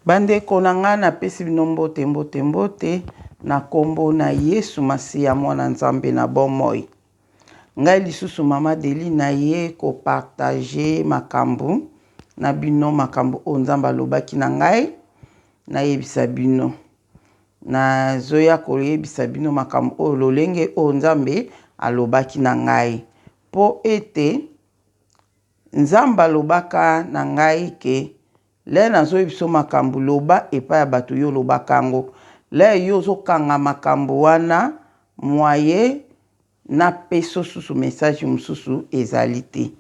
Bandeko na ngai napesi bino mbote mbote mbote na nkombo na Yesu Masiya mwana Nzambe na bomoi. Ngai lisusu mama Deli naye ko partager makambo na bino makambo oyo Nzambe alobaki na ngai nayebisa bino. Nazoya koyebisa bino makambo oyo lolenge oyo Nzambe alobaki na ngai mpo ete Nzambe alobaka na ngai ke Lè nazo yebiso makambu loba epai ya batu yo olobaka yango lè yo ozo kanga makambu wana moyen na peso susu message mususu ezali te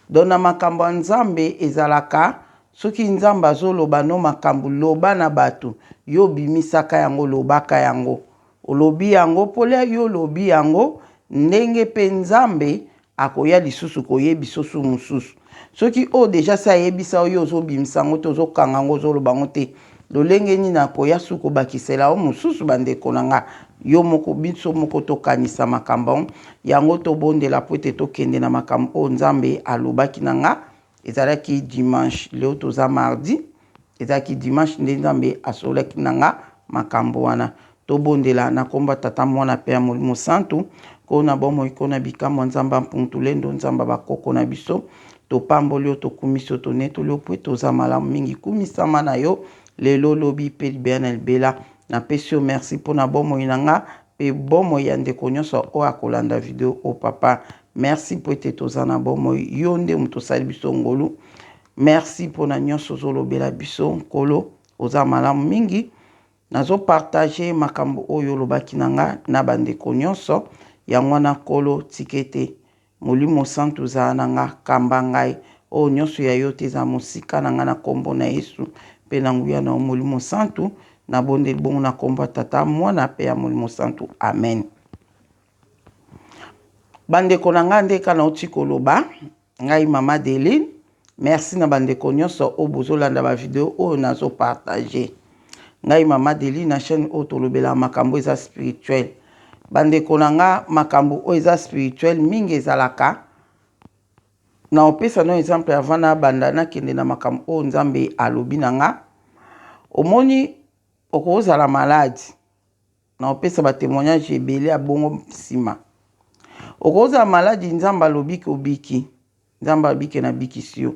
donc na makambu ya nzambe ezalaka soki nzambe azo loba no makambu loba na batu yo obimisaka yango lobaka yango olobi yango po lè yo olobi yango ndenge pe nzambe Akoya lisusu koyebiso su mususu. Soki oyo dejà si ayebisa yo, yo ozo bimisa yango te, ozo kanga yango, ozo loba yango te, lolenge nini akoya su kobakisela yo mususu? Ba ndeko na nga, yo moko, biso moko tokanisa makambo yango. Yango tobondela po ete tokende na makambo oyo Nzambe alobaki na nga. Ezalaki dimanche, lelo toza mardi. Ezalaki dimanche nde Nzambe asololaki na nga makambo wana. Tobondela na kombo ya Tata, Mwana pe ya Molimo Santu. Nkolo na bomoi, Nkolo na bikamwa, Nzambe ya Mpungu-Tulendo, Nzambe ya bakoko na biso, topamboli yo, tokumisi yo, tonetoli yo po ete oza malamu mingi. Kumisama na yo lelo, lobi pe libela na libela. Napesi yo merci po na bomoi na nga pe bomoi ya ndeko nyonso oyo akolanda video oyo papa. Merci po ete toza na bomoi. Yo nde moto osali biso ngolu. Merci pona nionso ozolobela biso nkolo oza malamu mingi nazo partage makambo oyo olobaki na nga na bandeko nionso yango wana nkolo tika ete molimo santu zala na nga kamba ngai oyo nionso ya yo te eza mosika na nga na kombo na yesu pe na nguya na yo molimo santu nabondeli bongo na kombo ya tata mwana pe ya molimo santu amen bandeko na nga nde kaka nauti koloba Ngai mama Adeline, merci na bandeko nyonso oyo bozolanda ba video oyo nazo partager. Ngai mama Adeline na chaîne oyo tolobelaka makambo eza spirituel. Bandeko na nga makambo oyo eza spirituel mingi ezalaka na opesa no exemple avant nabanda nakende na makambo oyo Nzambe alobi na nga. Omoni okozala malade Nakopesa ba temoignage ebele ya bongo nsima. Okozala maladi Nzambe alobi ke obiki. Nzambe alobi ke nabikisi yo.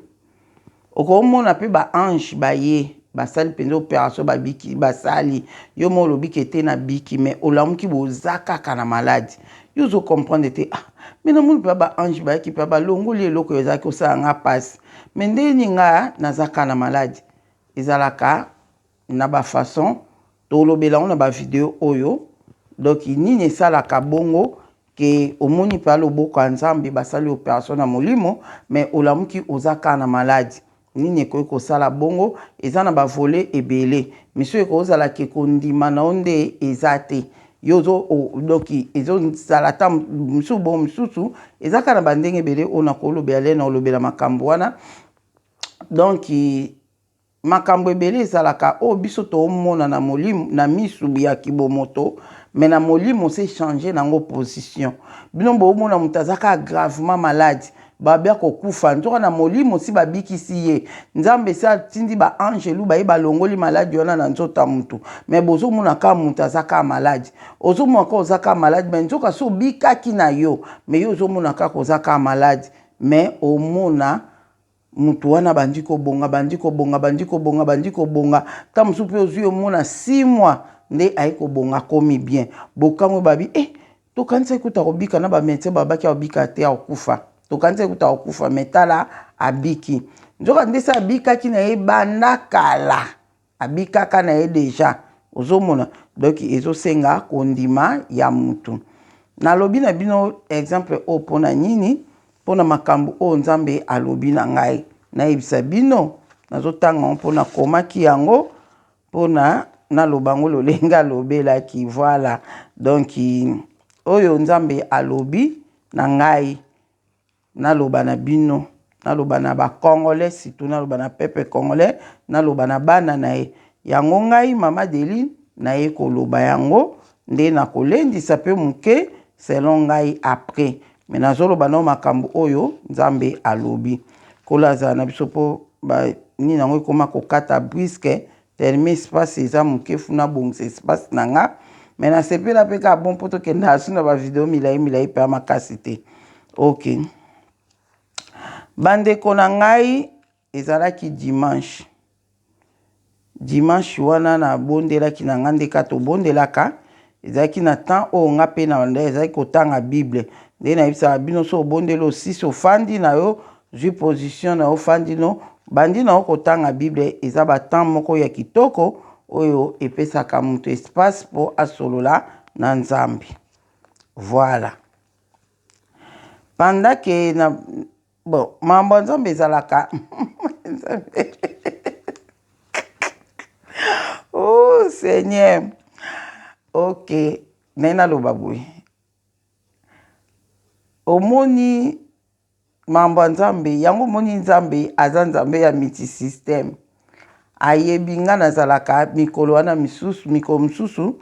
Okomona pe ba ange baye basali mpenza operation babiki basali yo mo olobi ke te nabiki mais olamuki boza kaka na maladi yo ozo comprendre te ah mais namoni mpenza ba ange bayaki mpenza balongoli eloko ezalaki kosala nga mpasi mais ndenge nini nga naza kaka na maladi ezalaka na ba façon tolobela yango na ba video oyo donc nini esalaka bongo ke omoni pa loboko ya nzambe basali operation na molimo mais olamuki oza kaka na maladi nini ekoki kosala bongo eza na ba volet ebele misusu ekozala ke kondima na yo nde eza te yo ozo donc ezozala ata mosusu bongo mosusu eza kaka na bandenge ebele oyo nakolobela le na olobela makambo wana donc Makambo ebele ezalaka oyo biso toomona na molimo na misu ya kibomoto mais na molimo se changer nango position. Bino boomona moto aza kaka gravement malade babi akokufa nzoka na molimo si babikisi ye Nzambe si atindi ba angelu baye balongoli maladi wana na nzoto ya moto mais bozomona kaka moto aza kaka malade ozomona kaka oza kaka malade mais nzoka si obikaki na yo mais yo ozomona kaka oza kaka malade mais omona Mutu wana abandi kobonga, abandi kobonga, abandi kobonga, abandi kobonga, tango mosusu pe ozui omona 6 mois nde aye kobonga akomi bien. Bokamwe babi eh tokanisaki kutu akobika na ba medecins balobaki akobika te akokufa. Tokanisaki kutu akokufa mais tala abiki. Nzoka nde esi abikaki na ye banda kala. Abikaka na ye dejà ozomona donc ezosenga kondima ya mutu. Nalobi na bino exemple oyo pona nini? Pona makambo oyo Nzambe alobi na ngai nayebisa bino nazotanga yango mpo nakomaki yango mpona naloba yango lolenge alobelaki voilà donc oyo Nzambe alobi na ngai Naloba na bino, naloba na ba congolais surtout naloba na peuple congolais, naloba na bana na ye. Yango ngai mama Adeline naye koloba yango nde nakolendisa pe moke selon ngai après. Mais nazoloba nao makambo oyo Nzambe alobi. Nkolo azala na biso po ba nini yango ekoma kokata brusque. Tellement espace eza moke, faut nabongisa espace na nga. Mais nasepela mpe kaka bon mpo tokendaka su na bavideo milai milai mpe ya makasi te. Ok, bandeko na ngai, ezalaki dimanche. Dimanche wana nabondelaki na nga nde kaka tobondelaka. Ezalaki na temps oyo nga mpe na nde ezalaki kotanga Bible. Nde nayebisaka bino, so obondeli, osisi, ofandi na yo, zwi position na yo, ofandi no, bandi na yo kotanga Bible. Eza batemps moko ya kitoko oyo epesaka moto espace mpo asolola na Nzambe. Voilà, pendant que na bon, mambo ya Nzambe ezalaka. Nzambe, oh Seigneur! Ok, naye naloba boye, omoni mambo ya Nzambe yango, omoni Nzambe aza Nzambe ya multisystème. Ayebi nga nazalaka mikolo wana misusu, mikolo mosusu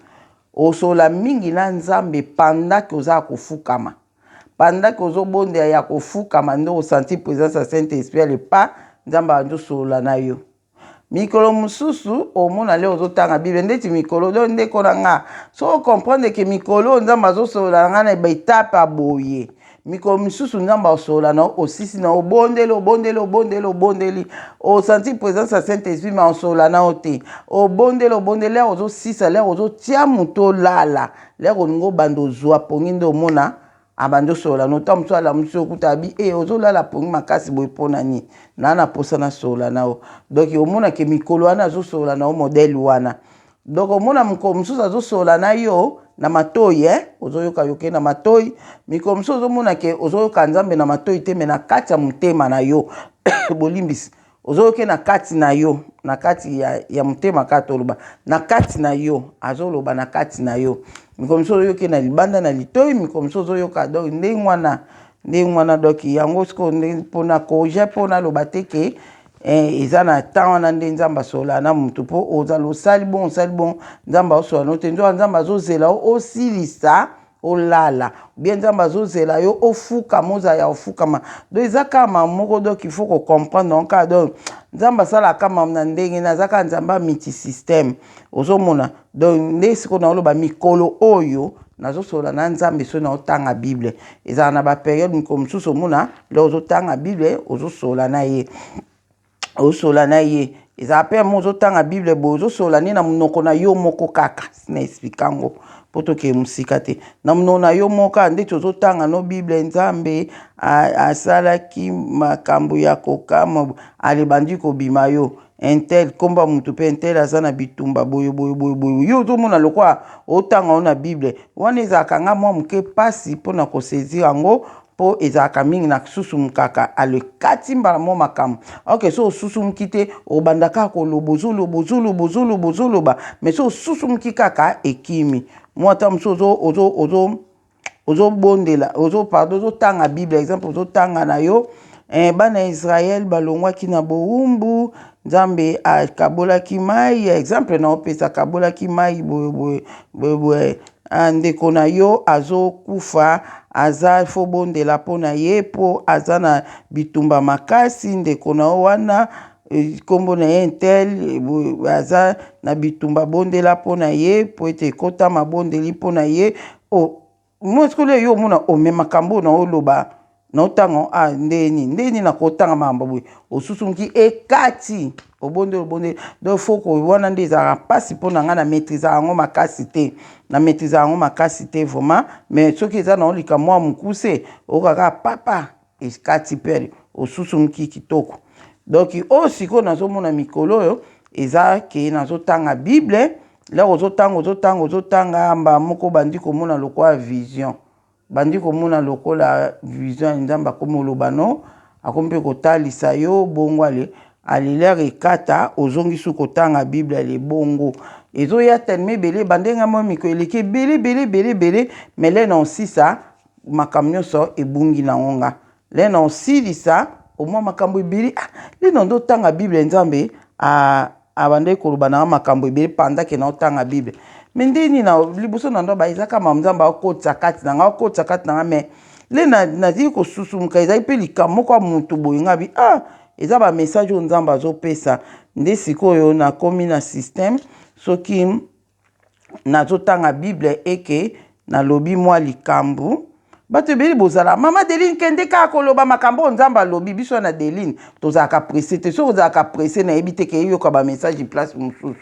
osola mingi na Nzambe pendant que oza kofukama, pendant que ozobondela ya kofukama, nde osentir présence ya Saint Esprit alepa Nzambe abandi osolola na yo. Mikolo mosusu omona le ozotanga Bible ndeti mikolo do. Ndeko na nga, so ocomprendre que mikolo oyo Nzambe azosolola na nga na baetape ya boye. Mikolo misusu Nzambe asolola na osisi na obondeli, obondeli, obondeli, obondeli, osentir présence ya Saint Esprit, mais osolola na yo te. Obondeli, obondeli, l'heure ozosisa, l'heure ozotia moto olala, l'heure olingi obanda ozwa pongi, nde omona abandi osolola no. Ntango mosusu alamusi, okuta abi e ozolala pongi makasi boye mpo na nini? Naa na posa nasolola na yo. Donc omonake mikolo wana azosolola na yo modèle wana. Donc omona mokolo mosusu azosolola na yo na matoi, eh? Ozoyoka yoke na matoi. Mikolo mosusu ozomona que ozoyoka Nzambe na matoi te, mais na kati ya motema na yo, bolimbisi, ozoyoke na kati na yo, na kati ya motema kaka, toloba na kati na yo, azoloba na kati na yo. Mikolo mosusu ozoyoke na libanda na litoi, mikolo mosusu ozoyoka. Donc ndenge wana, ndenge wana. Donc yango sikoyo mpona corriger, mpo naloba te que eza na temps wana nde Nzambe asolola na motu, mpo ozala osali bon, osali bon, Nzambe aosolola no te. Nzoka Nzambe azozela yo osilisa olala, bien Nzambe azozela yo ofukama, ozala ya ofukama. Donc eza kaka makambo moko, donc il faut kocomprendre donc kaka. Donc Nzambe asalaka makambo na ndenge na aza kaka Nzambe ya multisystème, ozomona. Donc nde sikoyo naoloba, mikolo oyo nazosolola na Nzambe soki naotanga Bible, ezala na bapériode. Mikolo mosusu omona le ozotanga Bible, ozosolola na ye, ozosolola na ye. Ezala mpe mo ozotanga Bible boye, ozosolola nde na monoko na yo moko kaka. Na expliquer yango mpo tokee mosika te. Na monoko na yo moko kaka, ndeti ozotanga no Bible, Nzambe asalaki makambo ya kokamwa, alebandi kobima yo un tel, komba motu mpe un tel aza na bitumba boye boye boye boye. Yo ozomona lokola otanga ngo na Bible wana. Ezalaka nga mwa moke mpasi mpona kosaisir yango, mpo ezalaka mingi na susumukaka alekati mbala mo makambo. Ok, so osusumuki te, obanda kaka koloba, ozoloba, ozoloba, ozoloba, ozoloba, mais so osusumuki kaka, ekimi mwa. Ata mosusu ozobondela, ozo, pardon, ozotanga Bible, exemple ozotanga na yo bana ya Israel balongwaki na bowumbu, Nzambe akabolaki mai, exemple na opesa, akabolaki mai boye boye boye boye. Ndeko na yo azokufa, aza faut bondela mpo na ye mpo aza na bitumba makasi. Ndeko na yo wana, nkombo na ye un tel, aza na bitumba, bondela mpo na ye mpo ete ekota mabondeli mpo na ye. O mo sikoyo yo omona ome makambo oyo na oloba na otanga a ndeni ndeni na kotanga makambo boye, osusumuki, ekati, obondeli, obondeli. Donc faut wana nde ezalaka mpasi mpo na ngai. Na maîtrise yango makasi te, na maîtrise yango makasi te vraiment. Mais soki eza na likambo mwa mokuse, okaka papa ekati mpe osusumuki kitoko. Donc oyo sikoyo nazomona mikolo oyo eza que nazotanga Bible, l'heure ozotanga, ozotanga, ozotanga, mbala moko bandi komona lokola vision, bandi komona lokola vision, Nzambe akomi oloba no, akomi mpe kotalisa yo bongo. Ale ale, l'heure ekata, ozongisi kotanga Bible, ale bongo ezoya tellement ebele bandenge mo mikolo eleki ebele ebele ebele ebele. Mais le na osisa makambo nyonso ebungi nango nga, le na osilisa omwa makambo ebele. Ah, le na ndotanga Bible, Nzambe abandaki koloba nanga makambo ebele pendant que naotanga Bible. Mais ndeni na liboso na ndo ba eza kama Nzambe akotisa kati na nga, akotisa kati na nga. Mais le nazali kosusumuka, ezali mpe likambo moko ya motu boye. Nga bi ah. Eza ba message oyo Nzambe azopesa. Nde sikoyo nakomi na système soki nazotanga Bible eke nalobi mwa likambo. Bato ebele bozala mama Deline, kende kaka koloba makambo oyo Nzambe alobi. Biso na Deline tozalaka presse te. Soki ozalaka presse, nayebi te ke eyoka ba message place mosusu.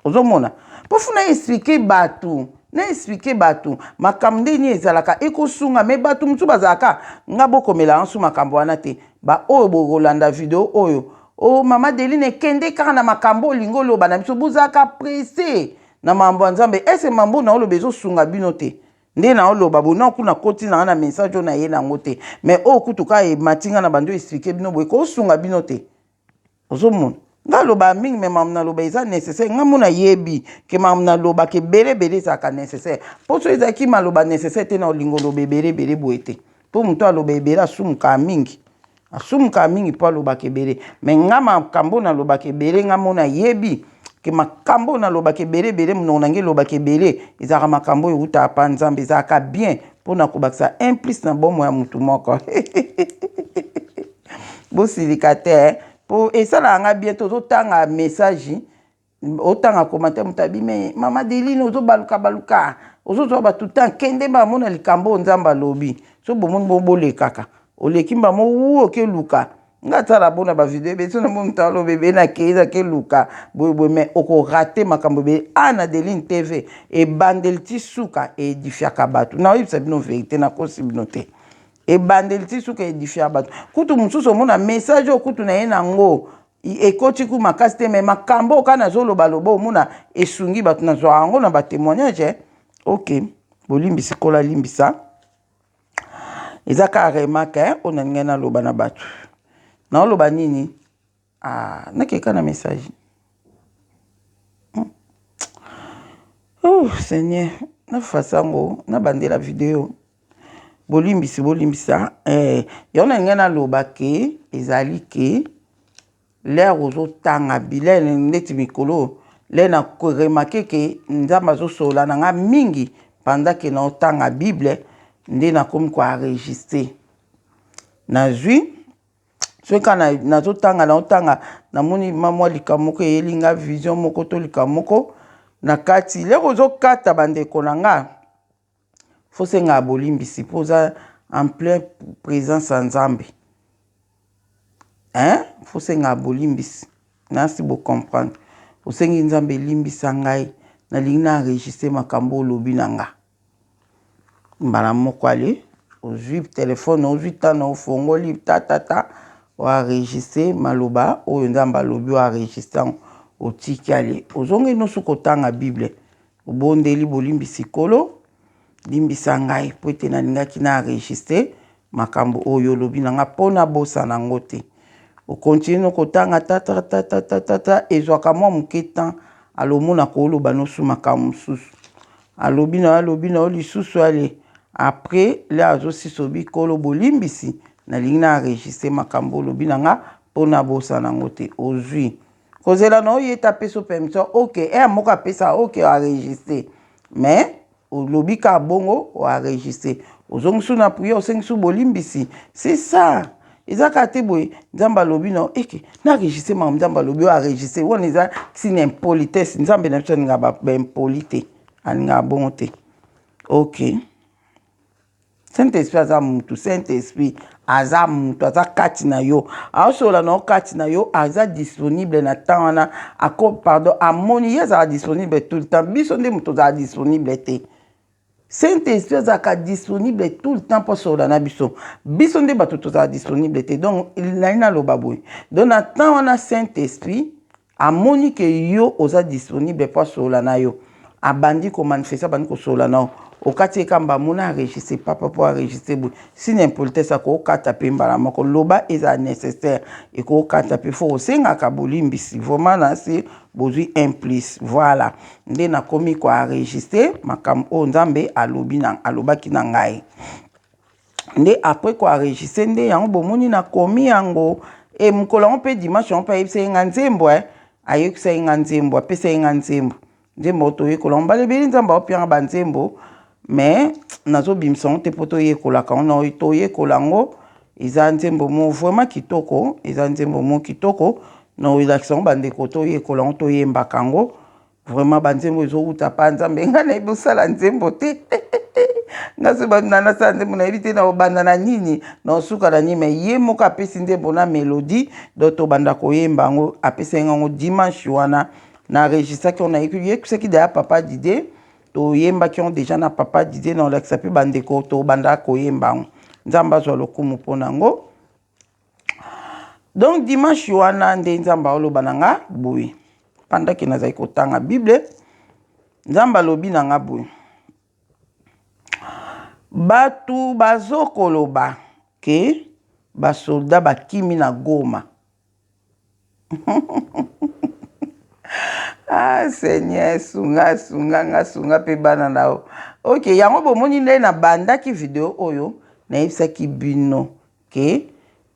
Ozomona, mpo funa expliquer bato, na expliquer bato makambo nde nini ezalaka, ekosunga. Me bato mosusu bazalaka nga bokomela yanso makambo wana te. Baoyo bokolanda video oyo, o oh, mama Deline, kende kaka na makambo olingi oloba na biso. Bozalaka presse na makambo ya Nzambe. Ese mambo na oloba ezosunga bino te? Nde na oloba boye, na kuna koti na nga na message oyo na ye nango te, mais oyo kutu kaka emati nga na bando expliquer bino boye, kosunga bino te. Ozomona, nga alobaka mingi, me makambo naloba eza nécessaire. Nga mo nayebi ke makambo nalobaka ebele ebele ezalaka nécessaire, mpo so ezalaki maloba nécessaire te, na olinga oloba ebele ebele boye te. Mpo moto aloba ebele asumukaka mingi, asumukaka mingi mpo alobaka ebele. Me nga makambo nalobaka ebele, nga mo nayebi ke makambo nalobaka ebele ebele, monoko na ngai elobaka ebele, ezalaka makambo oyo eutaka pa Nzambe, ezalaka bien mpona kobakisa un plus na bomoi ya motu moko. Bosilika te, mpo esalaka nga bien. Tozotanga message, otanga commentaire, moto abi: "Me mama Deline, ozobaluka baluka, ozozwa bato temps, kende bamona likambo oyo Nzambe alobi." So bomoni bo bolekaka, oleki mbamo wu, okeluka nga tala bona bavideo ebele. So namoni moto aloba ebele, nakei nakeluka boyeboye, mais okorater makambo ebele. A na Deline TV, ebandeli ti suka eedifiaka bato. Naoyebisa bino vérité, nakosi bino te. Ebandeli ti suka edifiaka bato. Kutu mosusu omona message oyo kutu na ye nango ekoti ku makasi te, mais makambo oyo kaka nazolobaloba, omona esungi bato. Nazwaka yango na batémoignage. Ok, bolimbisi, kola limbisa, eza kaka remarque oyo nalingai naloba na bato. Naoloba nini? Ah, nakeka na message. Oh Seigneur, nafasa yango, nabandela video. Bolimbisi, bolimbisa. Yango nalingai naloba ke ezali ke l'heure ozotanga bilele neti mikolo le na remarquer ke Nzambe azosolola na nga mingi pendant ke naotanga Bible, nde nakomi koenregistrer. Nazwi soki kaka nazotanga, naotanga, namoni ma mwa likambo moko eyeli nga, vision moko to likambo moko na kati. Lero ozokata, bandeko na nga, faut sengaka bolimbisi mpo oza en plein présence ya Nzambe, hein? Faut sengaka bolimbisi, nasi bocomprendre. Osengi Nzambe: "Elimbisa ngai, nalingi na enregistrer makambo olobi na nga." Mbala moko ale ozwi telefone, ozwi tano, ofongoli tatata, oenregistrer maloba oyo Nzambe alobi, oenregistrer yango, otiki. Ale ozongi nyonso kotanga Bible, obondeli bolimbisi: "Kolo, limbisa ngai mpo ete nalingaki na enregistrer makambo oyo olobi na nga mpo nabosana yango te." Okontinue no kotanga tatatatatata, ezwaka mwa moke temps, alomona kooloba nosu makambo mosusu, alobi na yo, alobi na yo lisusu. Ale après le azosisa, obi: "Kolo, bolimbisi, nalingi na enregistrer makambo olobi na nga mpo nabosana yango te." Ozwi kozela na oyo ete apesa permission. Ok, ere moko apesa, ok, enregistrer, mais olobi kaka bongo, oenregistrer, ozongisi na prière, osengisi bolimbisi. C'est ça, eza kaka te boye Nzambe alobi na eke na enregistrer makambo Nzambe alobi, oyo enregistrer wana eza signe impolitesse. Nzambe na biso alingaka baimpoli te, alingaka bongo te. Ok, Saint Esprit aza mutu, Saint Esprit aza mutu, aza kati na yo, aosolola na yo kati na yo, aza disponible na temps wana. Ako pardon, amoni ye azalaka disponible tout le temps. Biso nde moto ozala disponible te. Saint Esprit azalaka disponible tout le temps mpo asolola na biso. Biso nde bato tozala disponible te. Donc nali naloba boye, donc na temps wana Saint Esprit amoni ke yo oza disponible mpo asolola na yo, abandi komanifester, abandi kosolola na yo. Okati ekamba, amoni enregistrer papa mpo enregistrer boye, signe impolitesse. Akokata mpe mbala moko, loba ezala nécessaire, ekokata mpe. Faut osengaka bolimbisi vraiment na se bozwi un plus. Voilà nde nakomi koenregistrer makambo oyo Nzambe alobi na, alobaki na ngai. Nde après koenregistrer, nde yango bomoni nakomi yango. E mokolo yango mpe, dimanche yango mpe, ayebisaki nga nzembo, ayebisaki nga nzembo, apesaki nga nzembo. Nzembo oyo toyekola ngo mbala ebele, Nzambe aopianga banzembo, mais nazobimisa yango te mpo toyekolaka yango, toyekola yango. Eza nzembo mo vraiment kitoko, eza nzembo mo kitoko. Na olakisa yango bandeko, toyekola yango, toyembaka yango. Vraiment banzembo ezowuta pa Nzambe. Ngai nayebi osala nzembo te. Nga so nasala nzembo, nayebi te na obanda na nini, na osuka na nini. Mais ye moko apesi nzembo na mélodie, donc tobanda koyemba yango. Apesi yango dimanche wana, na enregistraki yango, nayebisaki deya papa Didier, toyembaki yango déjà na papa Didier. Na olakisa mpe bandeko, tobanda koyemba yango. Nzambe azwa lokumu mpona yango. Donc dimanche wana nde Nzambe aoloba na nga boye, pendant nazali kotanga Bible, Nzambe alobi na nga boye: bato bazokoloba ke basoda bakimi na Goma. Ah Seigneur, sunga, sunga nga, sunga mpe bana na yo. Ok, yango bomoni nde nabandaki video oyo, nayebisaki bino ke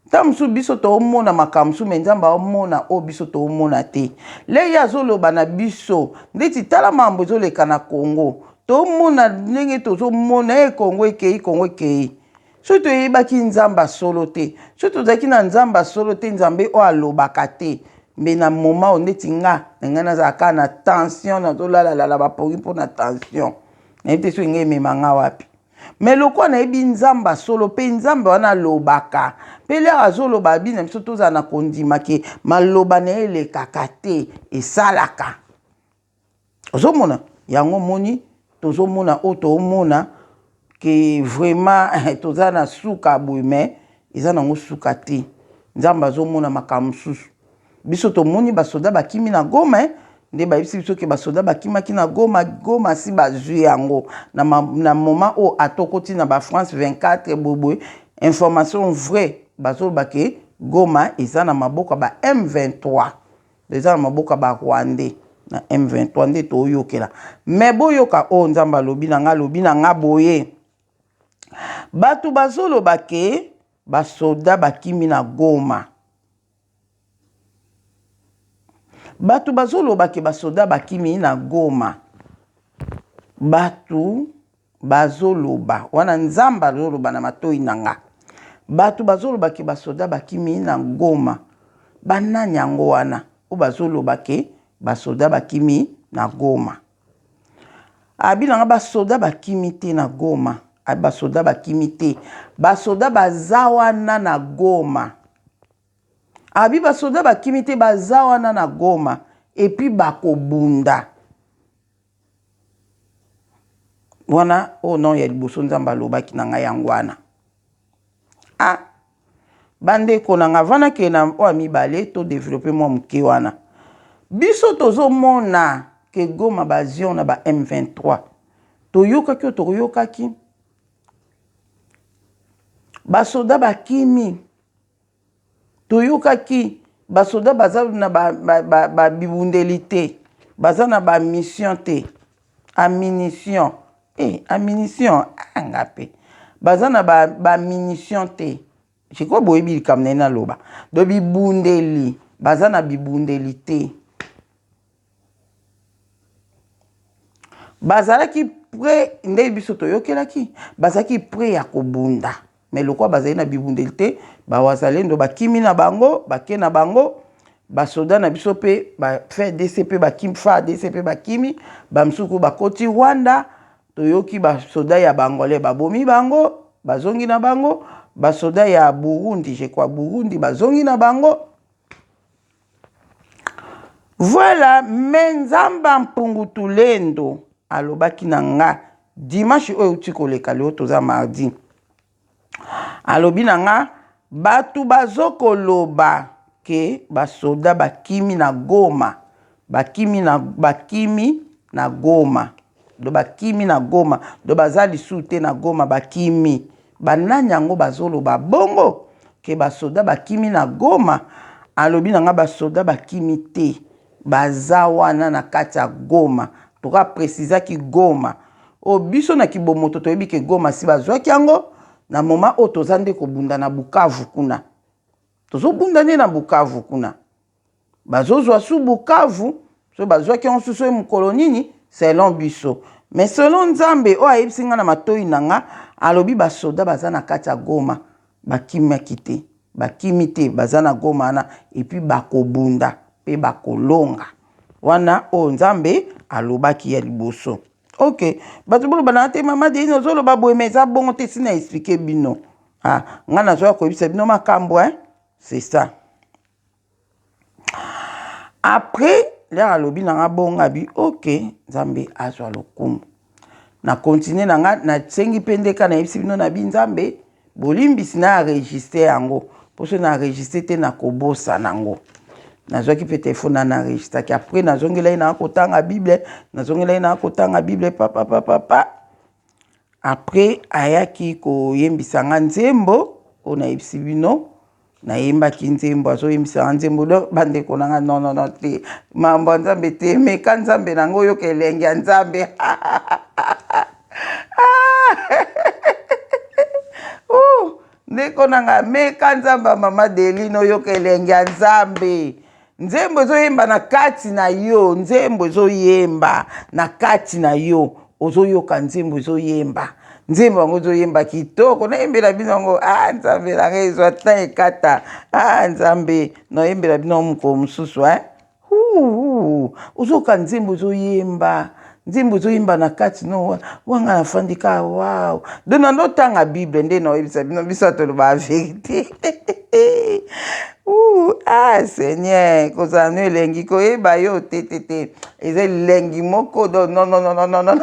ntango mosusu biso toomona makambo mosusu, mais Nzambe aomona oyo biso toomona te. Le ye azoloba na biso ndeti tala makambo ezoleka na Congo, tomona ndenge tozomona e Congo ekei, Congo ekei. Soki toyebaki Nzambe asolo te, soki tozalaki na Nzambe asolo te, Nzambe oyo alobaka te, mbe na moment oyo ndeti nga na ngai nazala kaka na tension, nazolalalala bapongi mpo na tension, nayebi te soki ngai emema nga wapi. Mais lokola nayebi Nzambe asolo, mpe Nzambe wana alobaka, mpe lere azoloba abi na biso, tozala na kondima ke maloba na ye elekaka te, esalaka. Ozomona yango, moni tozomona oyo toomona ke vraiment toza na suka boye, mais eza nango suka te. Nzambe azomona makambo mosusu. Biso tomoni basoda bakimi na Goma, nde bayebisi biso ke basoda bakimaki na Goma. Goma si bazwi yango na moment oyo. Atokoti na baFrance 24 boyeboye, information vraie, bazoloba ke Goma eza na maboko ya ba M23, eza na maboko ya barwandais na M23 nde toyokela. Mais boyoka oyo Nzambe alobi na nga. Alobi na nga boye: bato bazoloba ke basoda bakimi na Goma, bato bazoloba ke basoda bakimi na Goma. Bato bazoloba wana, Nzambe azoloba na matoi na nga: bato bazoloba ke basoda bakimi na Goma. Banani yango wana oyo bazoloba ke basoda bakimi na Goma? Abi na nga basoda bakimi te na Goma. Abi basoda bakimi te, basoda baza wana na Goma. Abi basoda bakimi te, baza wana na Goma, et puis bakobunda wana. Oyo non ya liboso Nzambe alobaki na ngai yango wana. Ah bandeko na nga, vana ke na oyo ya mibale, todévelopper mwa moke wana. Biso tozomona ke Goma bazion na ba M23. Toyokaki oyo toyokaki, basoda bakimi. Toyokaki basoda baza na babibundeli ba, ba, te, baza na bamission te, ammunition e ammunition anga mpe baza na bamunition ba te. Je crois boyebi likambo na ye naloba. Do bibundeli, baza na bibundeli te. Bazalaki prêt nde biso toyokelaki, bazalaki prêt ya kobunda, mais lokola bazali na bibundeli te, bawazalendo bakimi na bango, bake na bango. Basoda na biso mpe ba FARDC mpe bakimi, FARDC mpe bakimi, bamisuku bakoti Rwanda. Toyoki basoda ya Bangolais babomi bango, bazongi na bango. Basoda ya Burundi, je crois Burundi, bazongi na bango. Voilà. Mais Nzambe Mpungu Tulendo alobaki na nga dimanche oyo euti koleka, lelo toza mardi, alobi na nga: bato bazokoloba ke basoda bakimi na Goma, bakimi na Goma, do bakimi na Goma, do baza lisusu te na Goma, bakimi. Banani yango bazoloba bongo ke basoda bakimi na Goma? Alobi na nga basoda bakimi te, baza wana na kati ya Goma. Toka précisaki Goma oyo biso na kibomoto toyebi ke Goma si bazwaki yango. Na moment oyo toza nde kobunda na Bukavu kuna, tozobunda nde na Bukavu kuna, bazozwa su Bukavu. So bazwaki yango susu oyo mokolo nini, selon biso. Mais selon Nzambe oyo ayebisi nga na matoi na nga, alobi basoda baza na kati ya Goma. Bakimaki te, bakimi te, baza na Goma wana et puis bakobunda pe bakolonga. Wana oyo Nzambe alobaki ya liboso. Ok, bato boloba na te mama Deline ozoloba boye mais eza bongo te si na expliquer bino. Ah, nga nazoya koyebisa bino makambo hein, c'est ça. Après lere alobi na nga bongo abi ok Nzambe azwa lokumu. Na continuer na nga nasengi mpe ndeka nayebisi bino na bi Nzambe bolimbisi na enregistre yango mpo soki na enregistre te nakobosana yango. Nazwaki mpe telefone na na enregistraki après nazongelaki na kotanga Bible nazongelaki na kotanga Bible papa papa papa après ayaki koyembisa nga nzembo oyo nayebisi bino Nayembaki nzembo, azoyembisa nga nzembo donc bandeko na nga non non non te mambo ya nzambe te meka nzambe na nga oyoka elengi ya nzambe ndeko na nga meka nzambe ya mama Deline oyoka elengi ya nzambe Nzembo ezoyemba na kati na yo, nzembo ezoyemba na kati na yo, ozoyoka nzembo ezoyemba. Nzembo yango ezoyemba kitoko, nayembela bino yango. Ah Nzambe na ngai ezwa temps ekata. Ah Nzambe, nayembela bino yango mokolo mosusu hein. Ozoyoka nzembo ezoyemba, nzembo ezoyemba na kati no wanga nafandi kaka wow. Donc nando otanga Bible nde naoyebisa bino biso tolobaka verite. Ouh, ah Seigneur, kozala no elengi koyeba yo te te te. Eza elengi moko do non non non non non.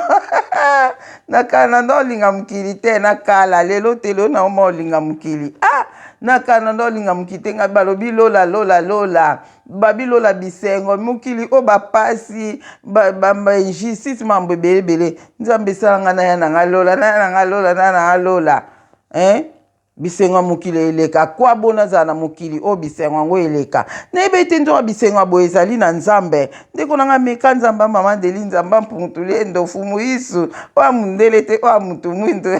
Na kala na olinga mokili te na kala lelo te lelo na oma olinga mokili. Ah, na kala na olinga mokili te ngai balobi lola lola lola. Babi lola bisengo mokili oyo bapasi ba, ba, ba injustice mambo ebele ebele. Nzambe esala ngai naya na ngai lola naya na ngai lola naya na ngai lola. Hein? Bisengo ya mokili eleka. Kwa bo nazala na mokili oyo bisengo yango eleka? Nayebi ete nzoka bisengo ya boye ezali na Nzambe. Ndeko na ngai, meka Nzambe ya mama Deli, Nzambe ya Mpuntulendo, Mfumu Yesu, oyo ya mundele te, oyo ya mutu mwindu.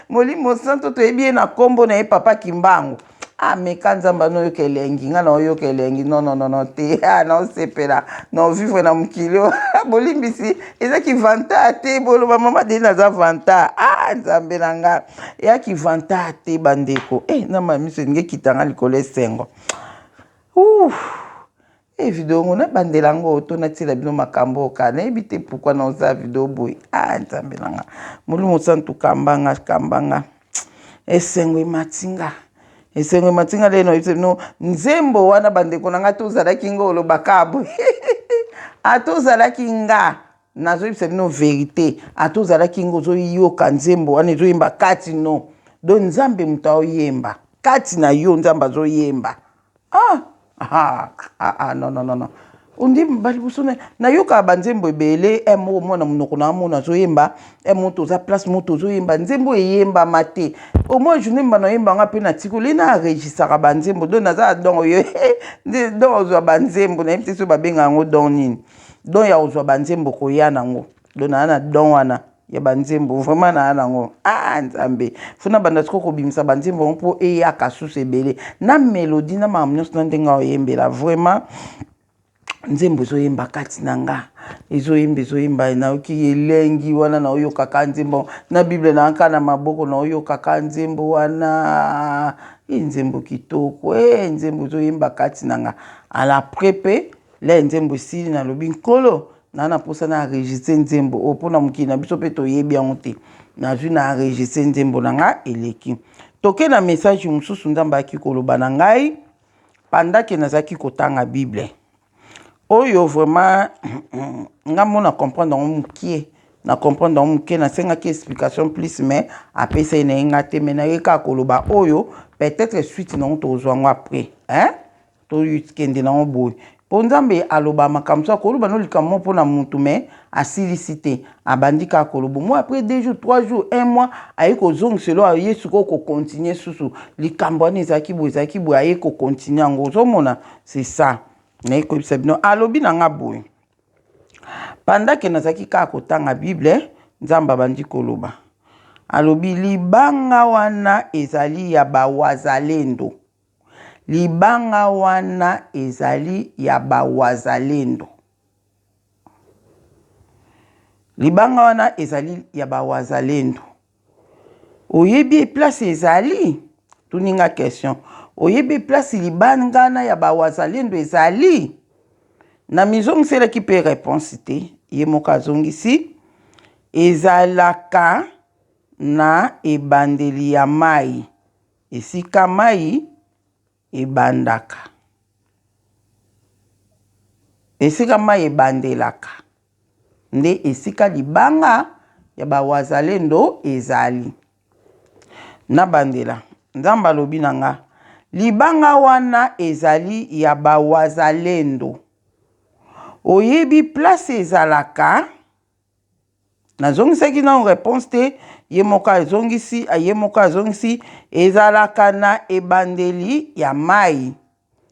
Molimo Santo toyebi ye na kombo na ye Papa Kimbangu. Ah, meka Nzambe ano oyoka elengi, nga na oyoka elengi. Non, non, non, non, te. Ah, na osepela, na ovivre na mokili oyo. Bolimbisi, eza ki vanta te, boloba mama Deli naza vanta. Ah, Nzambe na nga. Eya ki vanta te bandeko. Eh, na mamiso elingi ekita nga likolo esengo. Ouh. Eh, video ngo nabandela yango to natiela bino makambo oyo kaka nayebi te pourquoi naosala video boye. Ah, Nzambe na nga. Molimo Santu kamba nga, kamba nga. Esengo emati nga. Esengo emati nga lelo nayebi bino nzembo wana bandeko na nga tozalaki nga olobaka boye. Ata ozalaki nga nazoyebisa bino verite, ata ozalaki nga ozoyoka nzembo wana ezoyemba kati no. Donc Nzambe moto aoyemba kati na yo, Nzambe azoyemba. Ah, ah, ah, ah, non, non, non, non. Ondi baliboso nayokaka banzembo ebele e moko mwana monoko na mona azoyemba e mo toza place mo tozoyemba nzembo eyembama te au moins journée mba naoyemba nga mpe natikoli na enregistraka banzembo donc naza don oyo don ozwa banzembo nayebi te soki babenga yango don nini don ya kozwa banzembo koya nango donc naa na don wana ya banzembo vraiment naa nango ah nzambe fo nabanda sikoyo kobimisa banzembo yango mpo eyaka susu ebele na melodie na makambo nyonso na ndenge oyembela vraiment nzembo ezoyemba kati na nga ezoyemba ezoyemba nayoki elengi wana naoyokaka nzembo na bible na nka na maboko naoyokaka nzembo wana e nzembo kitoko e nzembo ezoyemba kati na nga ala mpe le nzembo esili nalobi nkolo Naa na posa na enregistre nzembo oyo pona mokili na biso pe toyebi yango te. Nazwi na enregistre nzembo na nga eleki. Toke na message mosusu Nzambe ayaki koloba na ngai pendant que nazalaki kotanga Bible. Oyo vraiment nga mo na comprendre yango mokie. Na comprendre yango mokie, nasengaki explication plus mais apesaki na ye nga te mais naye kaka koloba oyo peut-être suite na yango tokozwa yango après. Hein? Tokende nango boye po nzambe aloba makambo so akoloba no likambo moko mpona mutu mais asilisi te abandi kaka koloba moi après deux jours trois jours un mois aye kozongiselo aye sikoyo kocontinue susu likambo wana ezalaki boye ezalaki boye aye kocontinue yango ozomona c'est ça naye koyebisa bino alobi na nga boye pendant ke nazalaki kaka kotanga bible nzambe abandi koloba alobi libanga wana ezali ya bawazalendo Libanga wana ezali ya ba wazalendo. Libanga wana ezali ya ba wazalendo. Oyebi place ezali? Tuni nga question. Oyebi place libangana ya ba wazalendo ezali? Na mizongiselaki pe reponse te. Ye moko azongisi, ezalaka na ebandeli ya mayi, esika mayi ebandaka. Esika mayi ebandelaka nde esika libanga ya ba wazalendo ezali. Nabandela, Nzambe alobi na nga, libanga wana ezali ya ba wazalendo. Oyebi place ezalaka? Nazongisaki nanu reponse te, ye moko azongisi, ye moko azongisi, ezalaka na ebandeli ya mayi.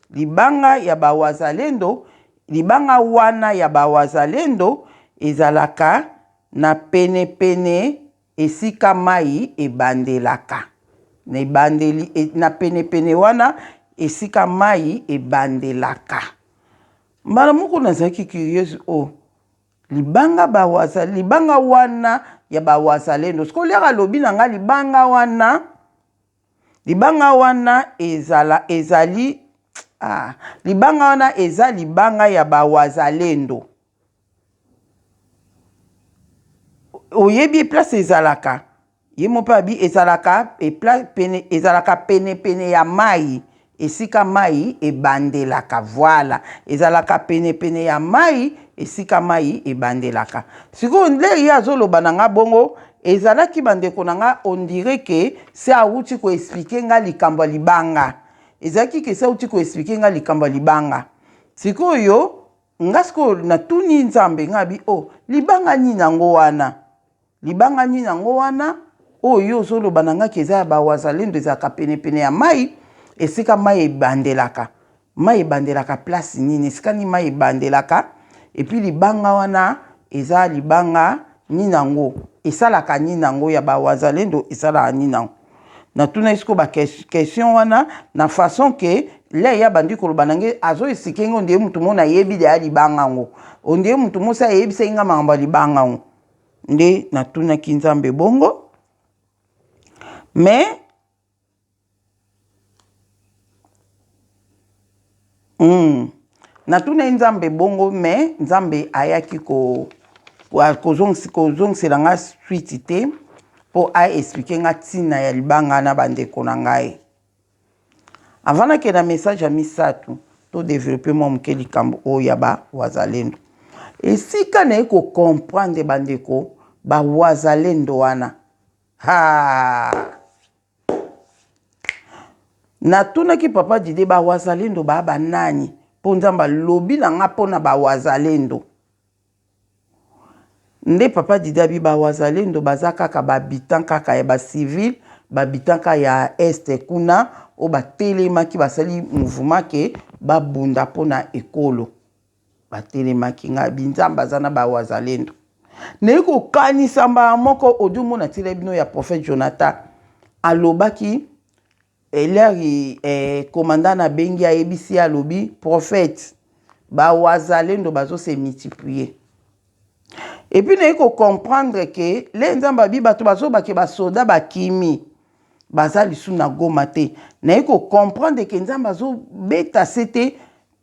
Libanga ya ba wazalendo, libanga wana ya ba wazalendo ezalaka na pene pene esika mayi ebandelaka. Na ebandeli, na pene pene wana esika mayi ebandelaka. Mbala moko nazalaki curieuse oh. Libanga ba waza libanga wana ya ba wazalendo sikoyo liaka alobi na nga libanga wana libanga wana ezala ezali ah, libanga wana eza libanga ya ba wazalendo oyebi place ezalaka Ye moko mpe alobi ezalaka pene, ezalaka penepene ya mai, esika mai ebandelaka. Voilà, ezalaka penepene ya mai, esika mai ebandelaka. Sikoyo nde ye azoloba na nga bongo, ezalaki bandeko na nga, on dirait que se awuti ko expliquer nga likambo ya libanga. Ezalaki que se awuti ko expliquer nga likambo ya libanga. Sikoyo nga sikoyo natuni Nzambe, nga abi oh, libanga nini yango wana? Libanga nini yango wana oyo yo ozoloba na nga ke eza ya ba wazalendo ezalaka pene pene ya mayi esika mayi ebandelaka mayi ebandelaka place nini esika nini mayi ebandelaka epuis libanga wana eza libanga nini yango esalaka nini yango ya ba wazalendo esalaka nini yango natunaki sikoyo ba question wana na façon ke lei abandi koloba na nge azo explike nge ondie mutu moko nayebi deya libanga yango ondie mutu mosi ayebisaki nga makambo ya libanga yango Nde natunaki Nzambe bongo, mais natunaki Nzambe bongo mais Nzambe ayaki ko kozongisela nga suite te mpo a expliquer nga ntina ya libanga na bandeko na ngai. Avant nakende na message ya misatu, to developper mwa moke likambo oyo ya ba wazalendo. Esika naye ko comprendre bandeko ba wazalendo wana. Ha! Natunaki papa Didier ba wazalendo ba ba nani? Mpo Nzambe alobi na nga mpo na ba wazalendo. Nde papa Didi abi ba wazalendo baza kaka ba habitants kaka ya ba civil ba habitants kaka ya est kuna oyo batelemaki basali mouvement ke babunda mpona ekolo batelemaki ngai abi nzambe aza na ba wazalendo naye kokanisa mbala moko audio mona tiela bino ya prophète Jonathan alobaki Elere eh, commandant abengi ayebisi ye alobi prophète ba wazalendo bazo se multiplier et puis naye ko comprendre que le nzambe abi bato bazoba ke basoda bakimi baza lisu na Goma te naye ko comprendre que nzambe azobeta se te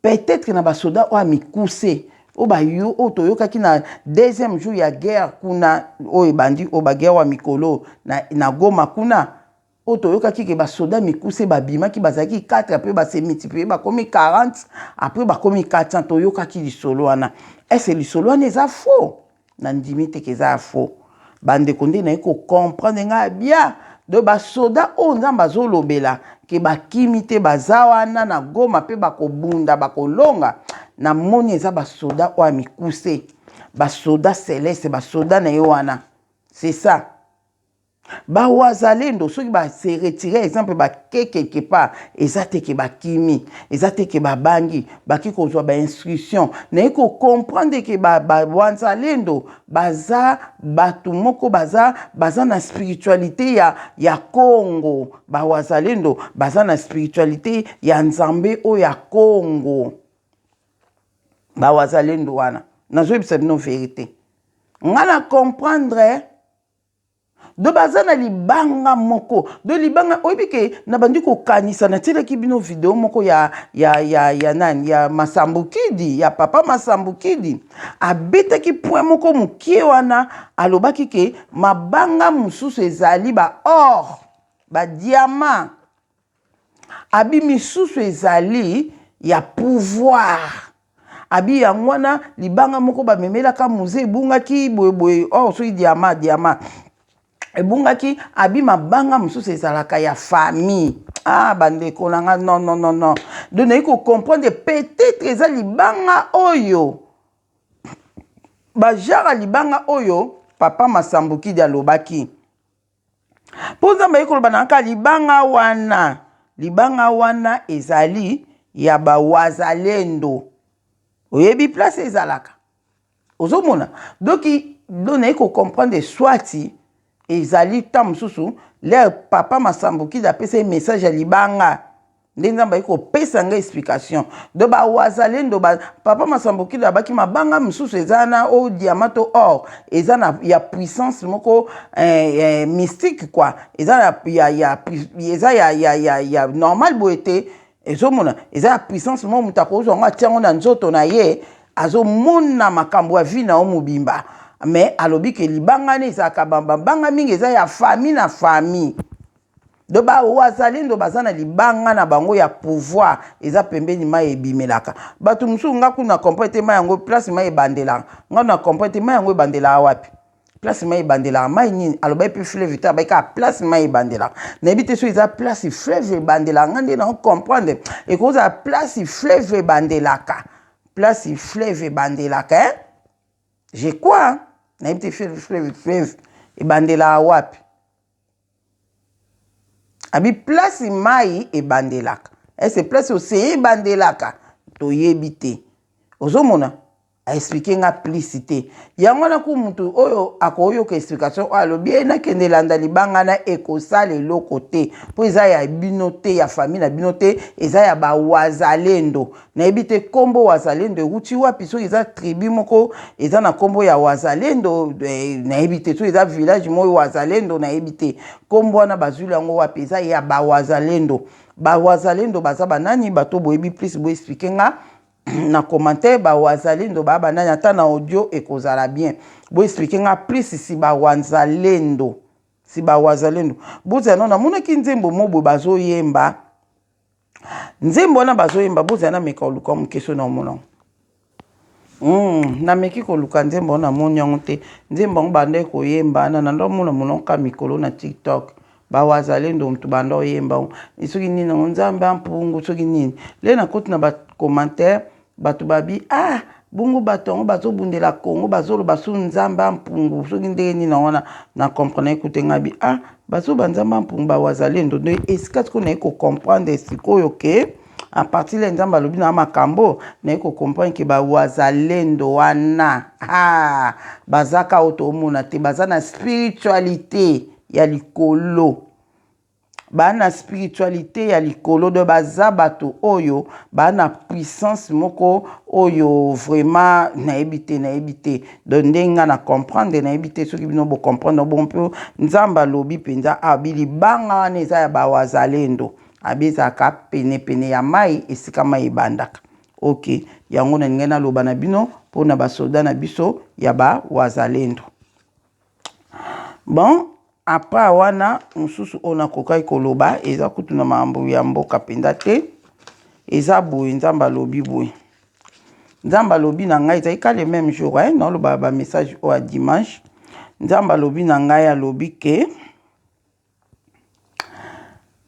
peut-être na basoda oyo ya mikuse oyo bayo oyo toyokaki na deuxième jour ya guerre kuna oyo ebandi oyo baguerre ya mikolo na, na Goma kuna Oyo toyokaki ke ba soda mikuse babimaki bazalaki 4 apres ba se multiplier bakomi 40 apres bakomi 400 toyokaki lisolo wana est ce lisolo wana eza faux nandimi te ke eza ya faux bandeko nde naye ko comprendre ngai bia donc basoda oyo nzambe azolobela ke bakimi te baza wana na goma mpe bakobunda bakolonga namoni eza basoda oyo ya mikuse basoda celeste basoda na ye wana c'est ça Ba wazalendo soki ba se retirer exemple ba ke quelque part eza te ke bakimi eza te ke babangi bake kozwa ba instruction naye ko comprendre ke ba, ba wazalendo baza bato moko baza baza na spiritualité ya, ya Congo ba wazalendo baza na spiritualité ya Nzambe oyo ya Congo ba wazalendo wana nazoyebisa bino verite nga na comprendre. Donc baza na libanga moko. Donc libanga oyebi ke nabandi kokanisa, natielaki bino video moko ya ya ya ya nani, ya Masambukidi, ya papa Masambukidi, abetaki point moko mokie wana, alobaki ke mabanga mosusu ezali ba or, ba diamant, abi misusu ezali ya pouvoir, abi yango wana libanga moko bamemelaka muze ebungaki boyeboye, or soki diama, diama ebungaki, abi mabanga mosusu ezalaka ya famille. Ah, bandeko na nga, non, non, non, non. Donc nayi kocomprendre, peut-être eza libanga oyo, bajara libanga oyo papa Masambukidi alobaki, mpo Nzambe ayi koloba na kaka libanga wana, libanga wana ezali ya bawazalendo. Oyebi place ezalaka, ozomona. Donc do nayi kocomprendre, soit ezali ntango mosusu l'heure papa Masambukidi apesa ye message ya libanga, nde Nzambe ayi kopesa ngai explication. Donc bawazalendo ba, papa Masambukidi abaki mabanga mosusu eza na o diamant to or, eza na ya puissance moko mystique quoi, eza ya, ya, ya, eza ya, ya, ya, ya normal boye te. Ezomona eza ya puissance moko, moto akozwa yango, atia yango na nzoto na ye, azomona makambo ya vie na yo mobimba. Mais alobi ke libanga wana ezalaka mabanga mingi eza ya famille na famille. Donc bawazalendo baza na libanga na bango ya pouvoir, eza pembeni mai ebimelaka. Bato mosusu, nga kuna comprendre te mai yango, place mai ebandelaka. Nga na comprendre te mai yango ebandelaka wapi, place mai ebandelaka mai nini. Alobaki mpe fleuve te, abaki kaka place mai ebandelaka. Nayebi te soki eza place fleuve ebandelaka. Nga nde na comprendre, ekozala place fleuve ebandelaka, place fleuve ebandelaka, eh? Je crois, nayebi te fleuve ebandelaka wapi. Abi place mai ebandelaka, ese place océan ebandelaka, toyebi te. Ozomona, aexpliquer nga plus te. Yango wana ku mutu oyo akoyoka explication oyo alobi ye, nakende landa libanga na ekosala eloko te, mpo eza ya bino te, ya famille na bino te, eza ya bawazalendo. Nayebi te nkombo wazalendo ewuti wapi, soki eza tribu moko eza na nkombo ya wazalendo, nayebi te soki eza village moko wazalendo, nayebi te nkombo wana bazwili yango wapi. Eza ya bawazalendo. Bawazalendo baza banani? Bato boyebi plus, boexpliquer nga na commentaire, bawazalendo baa banani. Ata na audio ekozala bien, boexpliquer nga plus si bawazalendo, si bawazalendo. Bozala nano, namonaki nzembo mo boye bazoyemba, nzembo wana bazoyemba. Bozala, nameka koluka moke so na omona. Nameki koluka nzembo wana, namoni yango te. Nzembo yango banda koyemba wana, nanda omona monoko mikolo na TikTok, bawazalendo motu banda oyemba yango, soki nini yango, Nzambe ampungu, soki nini. Le nakoti na bacommentaire, bato babi: "Ah, bongo bato yango bazobundela Kongo, bazoloba su Nzambe ampungu, soki ndenge nini wana." Na comprendre ekute nga bi: "Ah, bazoba Nzambe ampungu, bawazalendo." Nde esika sikoyo naye kocomprendre sikoyo ke à partir le Nzambe alobi na makambo, naye kocomprendre ke bawazalendo wana, ah, bazaka oyo toomona te, baza na spiritualité ya likolo, baa na spiritualité ya likolo. Donc baza bato oyo baa na puissance moko oyo vraiment nayebi te, nayebi te. Donc ndenge nga na comprendre, nayebi te soki bino bocomprendre bongo. Mpe Nzambe alobi mpenza, abi libanga wana eza ya bawazalendo, abi ezalaka penepene ya mai, esika mai ebandaka. Ok, yango na ningai naloba na bino mpona basoda na biso ya bawazalendo. Bon, après wana mosusu oyo nakokaki koloba eza kutu na makambo ya mboka mpenza te. Eza boye, Nzambe alobi boye, Nzambe alobi na ngai, ezali ka le même jour, eh? Naoloba bamessage oyo ya dimanche. Nzambe alobi na ngai, alobi ke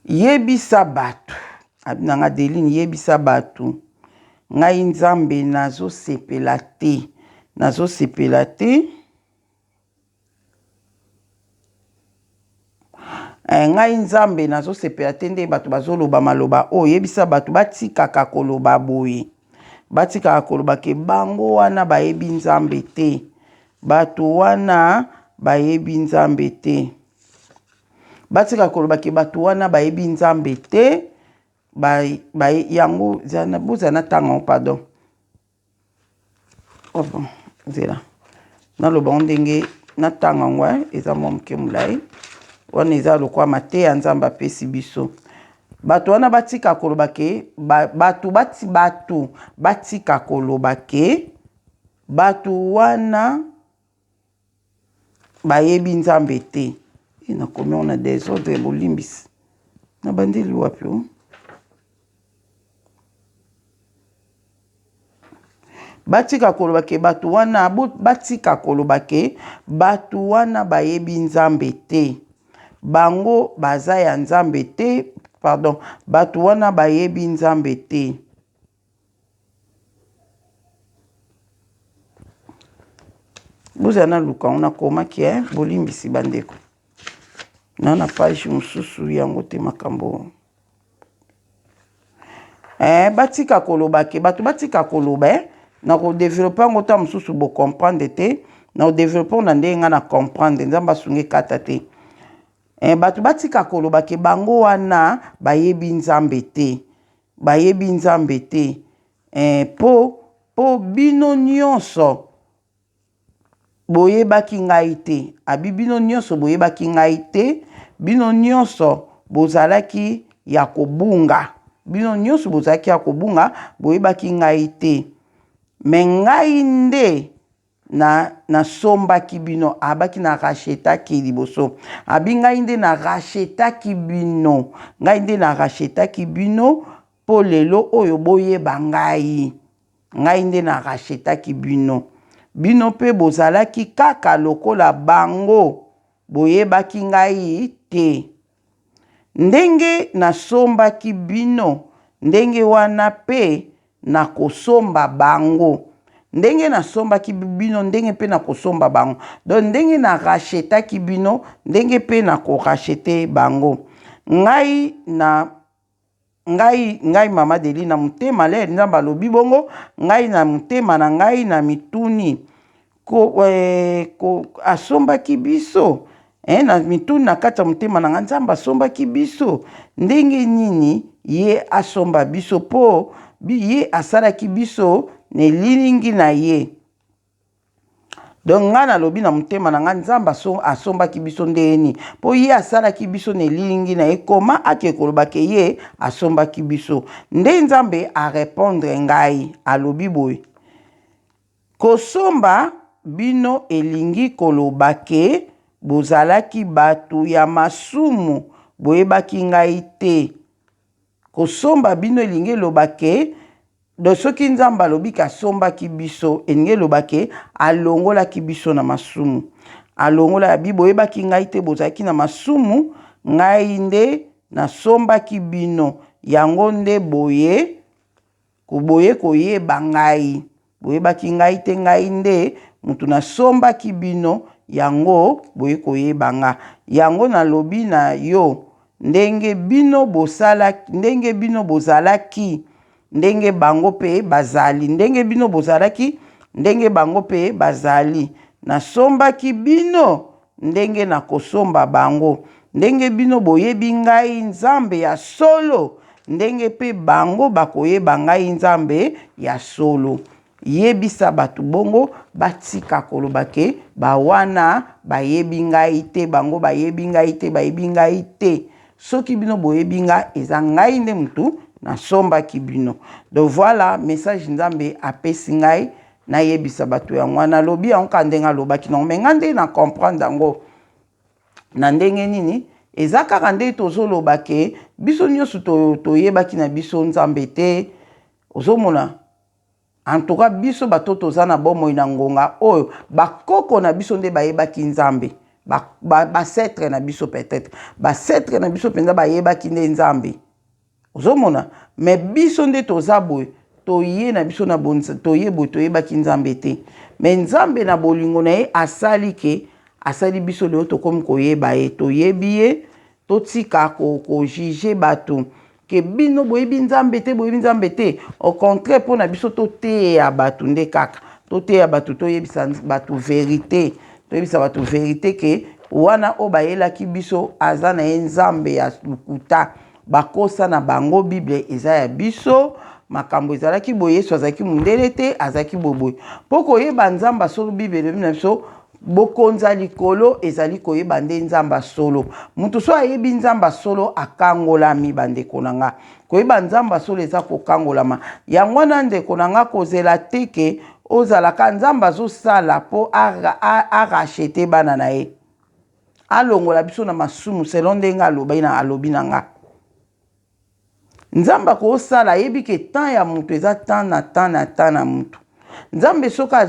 yebisa bato, abi na nga: "Deline, yebisa bato, ngai Nzambe nazosepela te, nazosepela te. Ngai Nzambe nazosepela te nde bato bazoloba maloba oyo. Yebisa bato batikaka koloba boye, batikaka koloba ke bango wana bayebi Nzambe te. Bato wana bayebi Nzambe te. Batikaka koloba ke bato wana bayebi Nzambe te." Ba, ba, yango bozala na ntango, pardon, oh, nzela naloba ngo ndenge. Natanga yango, eza mwa moke molai. Wana eza lokwa mateya Nzambe apesi biso. Bato wana batika koloba ke bato bati bato batika koloba ke bato wana bayebi Nzambe te. E, nakomi yango na desordre, bolimbisi. Nabandeli wapi o? Batika koloba ke bato wana, batika koloba ke bato wana bayebi Nzambe te. Bango baza ya Nzambe te. Pardon, bato wana bayebi Nzambe te. Bozala naluka yango, nakomaki, eh? Bolimbisi bandeko, na page mosusu yango te makambo. Batika koloba ke bato batika koloba, eh? Na kodévelopper yango ta mosusu bocomprendre te. Na kodévelopper na ndenge nga na comprendre, Nzambe asungi ekata te. Bato batika koloba ke bango wana bayebi Nzambe te, bayebi Nzambe te, po bino nyonso boyebaki ngai te. Abi bino nyonso boyebaki ngai te, bino nyonso bozalaki ya kobunga, bino nyonso bozalaki ya kobunga, boyebaki ngai te. Me ngai nde na nasombaki bino. Abaki na rachetaki liboso. Abi ngai nde na rachetaki bino, ngai nde na rachetaki bino mpo lelo oyo boyeba ngai. Ngai nde na rachetaki bino. Bino mpe bozalaki kaka lokola bango, boyebaki ngai te. Ndenge nasombaki bino, ndenge wana mpe nakosomba bango. Ndenge nasombaki bino, ndenge mpe nakosomba bango. Donc ndenge na rachetaki bino, ndenge mpe nakoracheter bango. Ngai na ngai ngai mama Deli na motema le Nzambe alobi bongo. Ngai na motema na ngai na mituni ko asombaki biso, na mituni na kati ya motema na ngai, Nzambe asombaki biso ndenge nini? Ye asomba biso mpo ye asalaki biso na elilingi na ye. Donc ngai nalobi na motema na ngai, Nzambe asombaki biso ndenge nini mpo ye asalaki biso na elilingi na ye? Koma ake koloba ke ye asombaki biso nde? Nzambe arépondre ngai, alobi boye: kosomba bino elingi koloba ke bozalaki bato ya masumu, boyebaki ngai te. Kosomba bino elingi eloba ke, donc soki Nzambe alobi ke asombaki biso, elingi eloba ke alongolaki biso na masumu. Alongola ya bi boyebaki ngai te, bozalaki na masumu, ngai nde nasombaki bino. Yango nde boye boye koyeba ngai. Boyebaki ngai te, ngai nde moto nasombaki bino, yango boye koyeba nga. Yango nalobi na yo, ndenge bino bosalaki, ndenge bino bozalaki, ndenge bango mpe bazali. Ndenge bino bozalaki, ndenge bango mpe bazali. Nasombaki bino ndenge nakosomba bango. Ndenge bino boyebi ngai Nzambe ya solo, ndenge mpe bango bakoyeba ngai Nzambe ya solo. Yebisa bato bongo, batika koloba ke bawana bayebi ngai te, bango bayebi ngai te, bayebi ngai te. Soki bino boyebi nga, eza ngai nde mutu nasombaki bino. Donc voilà message Nzambe apesi ngai nayebisa bato. Yango wana alobi yango kaka ndenge alobaki nango, me nga nde na comprendre yango na ndenge nini. Eza kaka nde tozoloba ke biso nyonso toyebaki na biso Nzambe te. Ozomona, en tout cas biso bato toza na bomoi na ngonga oyo, bakoko na biso nde bayebaki Nzambe, baancêtres na biso, peut-être baancêtres na biso mpenza bayebaki nde Nzambe. Ozomona, me biso nde toza boye, toye na biso na toye boye, toyebaki Nzambe te. Me Nzambe na bolingo na ye asali ke asali biso lelo tokomi koyeba ye, toyebi ye. Totika kojuger bato ke bino boyebi Nzambe te, boyebi Nzambe te. Au contraire, mpo na biso toteya bato nde kaka toteya bato, toyebisa bato vérité, toyebisa bato vérité ke wana oyo bayelaki biso aza na ye Nzambe ya lokuta, bakosa na bango. Bible eza ya biso. Makambo ezalaki boye, Yesu azalaki mondele te, azalaki boyeboye. Mpo koyeba Nzambe asolo, Bible elobi na biso. Bokonzi ya likolo ezali koyeba nde Nzambe ya solo. Moto so ayebi Nzambe ya solo, akangolami. Bandeko na nga, koyeba Nzambe ya solo eza kokangolama. Yango wana, ndeko na nga, kozela te ke ozalaka. Nzambe azosala mpo aracheter bana na ye, alongola biso na masumu selon ndenge alobi na, alobi na nga. Nzambe akosala, ayebi ke temps ya moto eza temps na temps na temps na motu. Nzambe soki